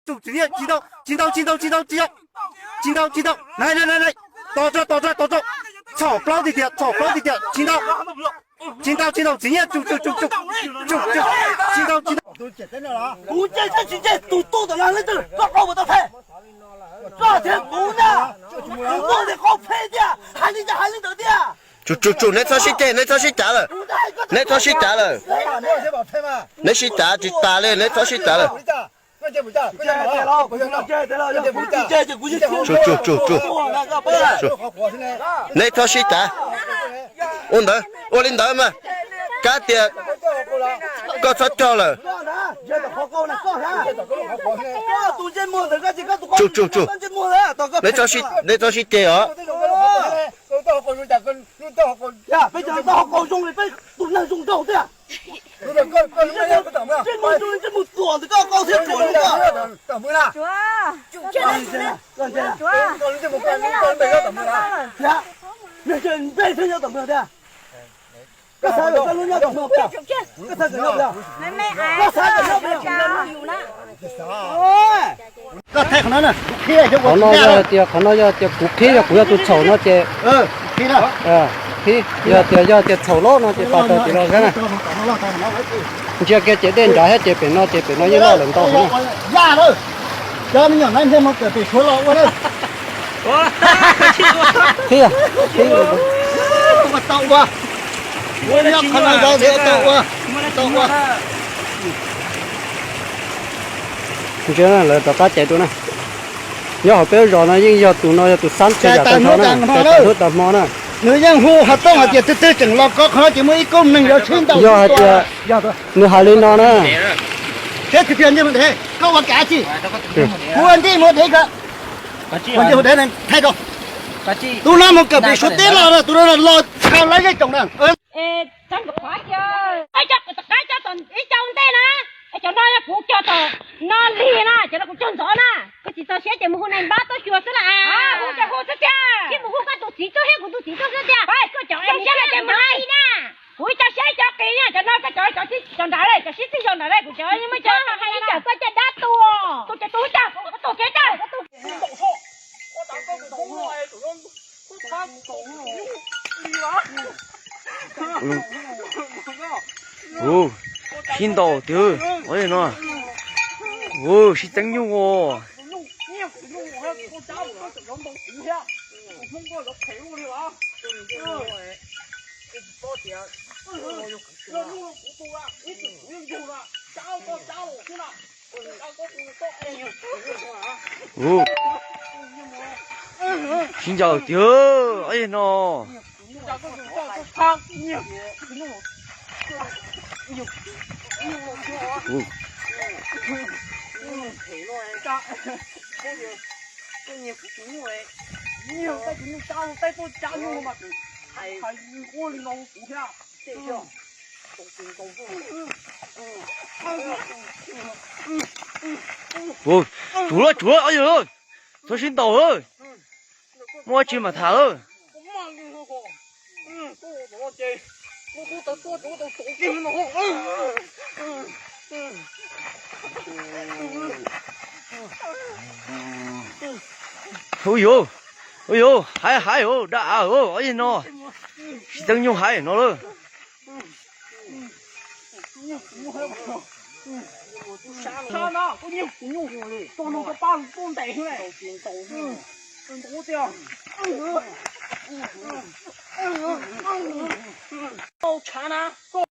Tsum, tsum nyiaj, tsis ntau, tsis ntau, tsis ntau, tsis ntau, tsis ntau, tsis ntau, tsis ntau. Nai, nai, nai, nai. Tos tso, tos tso, tos tso. Txhaum plaub tiag tiag, txhaum plaub tiag tiag, tsis ntau. Tsis ntau, tsis ntau, tsis nyiaj, tsum, tsum, tsum, tsum, tsum, tsum. Tsis ntau, tsis ntau. Kuv ntsej tsis ntsej tus tub tom no leej twg, koj qau puas tau thaij? Koj thiab kuv na, kuv muaj li qau phem tiag, hais li cas hais li ntawd tiag. Tsum, tsum, tsum, neb txhob sib ceg, neb txhob sib cav lawm. Neb txhob sib cav lawm. Neb sib cav tsis tas li, neb txhob sib cav lawm. Tsum, tsum, tsum, tsum. Neb txhob sib cav. Ua ntawd, ua li ntawd mas. Kab tias koj txhob cog lawm. Tsum, tsum, tsum. Neb txhob sib, neb txhob sib ceg os. Qhov no yog tias, qhov no yog tias kuv qhib, yog kuv yog tus txhaum no ces qhib, yog tias, yog tias txhaum loj no ces pas tawm tim los na. Ntsia kiag ces dej nrad thiab ces pem no ces pem no yeej loj lawm ntau heev. Qhib, qhib. Ntsia lawv rov qab cais dua na. Nyob hauv peb lub zos no yeej yog tus no yog tus xab tshaj yam tag nrho na, cais tas hnub tas hmo na. Nws yeej hu Hav Tooj hais tias twg twg tseem los kov qhov no ces muaj ib koob neeg yuav sib ntaus. Yog hais tias nws hais li no na. Seb tiag tiag, koj ua kav tsi? Kuv ua ntej mus dev kawm. Ua ntej mus dev thaij rau. Tus no mus kawm pem Suav teb los, tus no los tshaj lawv zej tsoom na. Ib co ntej na, cov no yog kuv cog tom no lig na, cov no kuv cog ntxov na. Koj tsis txaus siab ces mus hu nais npab tuaj xyuas xwb na. Hu ces hu xwb tiag, cia mus hu koj tus txiv tuaj thiab kuv tus txiv tuaj xwb tiag. Koj cov siab ces mus hais na. Kuv ib co siab ib co qis na, cov no koj cov, cov nram, cov sib txig zog nram, kuv cov muab cov hais ib co koj caj dab tu, tus ces tus, tus kev tag. Sib ntaus tiag no. Sib txeeb nyuj os. Sib ncaws tiag no. Tsuav, tsuav, txhob sib ntaus. Muaj dab tsi mas tham. Ub yuv, ub yuv, hais hais dab av no, sib txeeb nyuj hais no lawm.